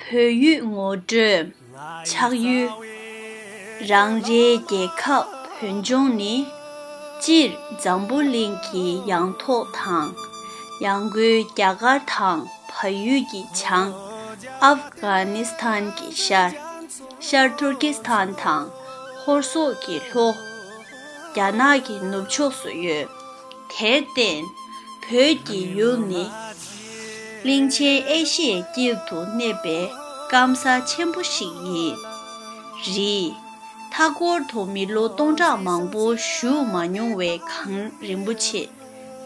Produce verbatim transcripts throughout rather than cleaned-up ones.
བོད་ཡིག་ངོ་སྤྲོད། ཆགས་ཡུལ། རང་རེའི་རྒྱལ་ཁབ་བོད་ལྗོངས་ནི། སྤྱིར་འཛམ་བུ་གླིང་གི་ཡང་ཐོག་དང་། ཡང་སྒོས་རྒྱ་གར་དང་བལ་ཡུལ་གྱི་བྱང་། ཨབ་གྷ་ནི་སི་ཐན་གྱི་ཤར། ཤར་ཐུར་ཀི་སི་ཐན་དང་ཧོར་སོག་གི་ལྷོ། རྒྱ་ནག་གི་ནུབ་ཕྱོགས་སུ་ཡོད། དེར་བརྟེན། བོད་ཀྱི་ཡུལ་ནི། གླིང་ཆེན་ཨེ་ཤི་ཡའི་དཀྱིལ་དུ་གནས་པའི་སྐམ་ས་ཆེན་པོ་ཞིག་ཡིན། རི། མཐའ་འཁོར་དུ་མི་ལོ་སྟོང་ཕྲག་མང་པོ་བཞུགས་མ་མྱོང་བའི་གངས་རིན་པོ་ཆེ་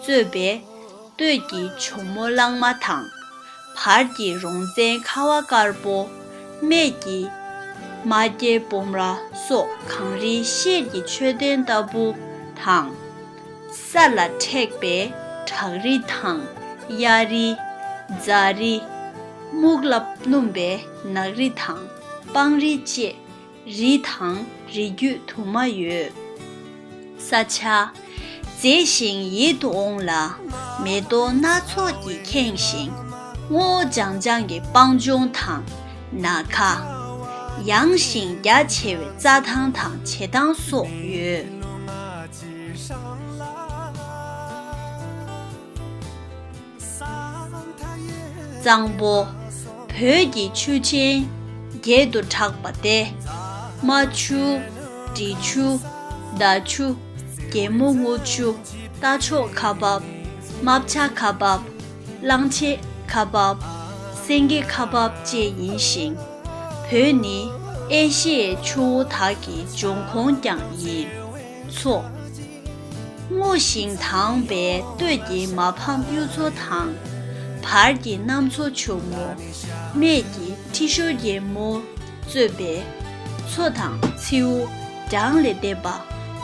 གཙོས་པའི་སྟོད་ཀྱི་ཇོ་མོ་གླང་མ་དང་། བར་གྱི་རོང་བཙན་ཁ་བ་དཀར་པོ། སྨད་ཀྱི་རྨ་རྒྱལ་སྤོམ་ར་སོགས་གངས་རིའི་ཤེལ་གྱི་མཆོད་རྟེན་ལྟ་བུ་དང་། ས་ལ་འཁྲིགས་པའི་བྲག་རི་དང་། གཡའ་རི། རྫ་རི། སྨུག་ལ་སྣུམ་པའི་ནགས་རི་དང་། སྤང་རི་བཅས་རི་དང་རི་རྒྱུད་དུ་མ་ཡོད། ས་ཆ། མཛེས་ཤིང་ཡིད་དུ་འོང་ལ། མེ་ཏོག་སྣ་ཚོགས་ཀྱིས་ཁེངས་ཤིང་། སྔོ་ལྗང་ལྗང་གི་སྤང་ལྗོངས་དང་། ན་ཁ། ཡངས་ཤིང་རྒྱ་ཆེ་བའི་རྩྭ་ཐང་དང་བྱེ་ཐང་སོགས་ཡོད། གཙང་པོ། བོད་ཀྱི་ཆུ་ཆེན་བརྒྱད་དུ་གྲགས་པ་སྟེ། རྨ་ཆུ། འབྲི་ཆུ། མདའ་ཆུ། རྒྱལ་མོ་རྔུལ་ཆུ། རྟ་མཆོག་ཁ་འབབ། རྨ་བྱ་ཁ་འབབ། གླང་ཆེན་ཁ་འབབ། སེང་གེ་ཁ་འབབ་བཅས་ཡིན་ཞིང་། བོད་ནི་ཨེ་ཤི་ཡའི་ཆུ་བོ་དག་གི་འབྱུང་ཁུངས་ཀྱང་ཡིན། མཚོ། སྔོ་ཞིང་དྭངས་པའི་སྟོད་ཀྱི་མ་ཕམ་གཡུ་མཚོ་དང་། བར་གྱི་གནམ་མཚོ་ཕྱུག་མོ། སྨད་ཀྱི་ཁྲི་ཤོར་རྒྱལ་མོ་གཙོས་པའི་མཚོ་དང་མཚེའུ་གྲངས་ལས་འདས་པ་བོད་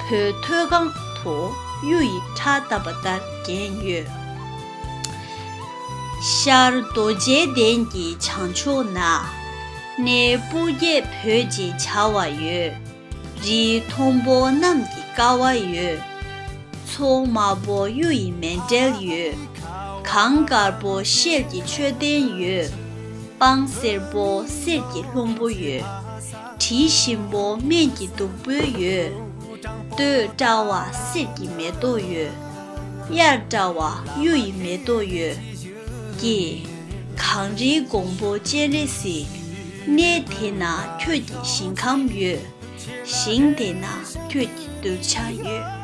མཐོ་སྒང་དུ་གཡུ་ཡི་ཕྲ་བཏབ་པ་ལྟར་བརྒྱན་ཡོད། ཤར་རྡོ་རྗེ་གདན་གྱི་བྱང་ཕྱོགས་ན། གནས་སྤུར་རྒྱལ་བོད་ཅེས་བྱ་བ་ཡོད། རིའི་མཐོན་པོ་གནམ་གྱི་ཀ་བ་ཡོད། མཚོ་དམར་པོ་གཡུ་ཡི་མཎྜལ་ཡོད། གངས་དཀར་པོ་ཤེལ་གྱི་མཆོད་རྟེན་ཡོད། སྤང་སེར་པོ་གསེར་གྱི་ལྷུན་པོ་ཡོད། དྲི་ཞིམ་པོ་སྨན་གྱི་བདུག་སྤོས་ཡོད། སྟོད་བཀྲ་བ་གསེར་གྱི་མེ་ཏོག་ཡོད། དབྱར་བཀྲ་བ་གཡུ་ཡི་མེ་ཏོག་ཡོད། ཀྱེ། གངས་རིའི་གོང་བུ་སྤྱན་རས་གཟིགས། གནས་དེ་ན་ཁྱོད་ཀྱི་ཞིང་ཁམས་ཡོད། ཞིང་དེ་ན་ཁྱོད་ཀྱི་གདུལ་བྱ་ཡོད།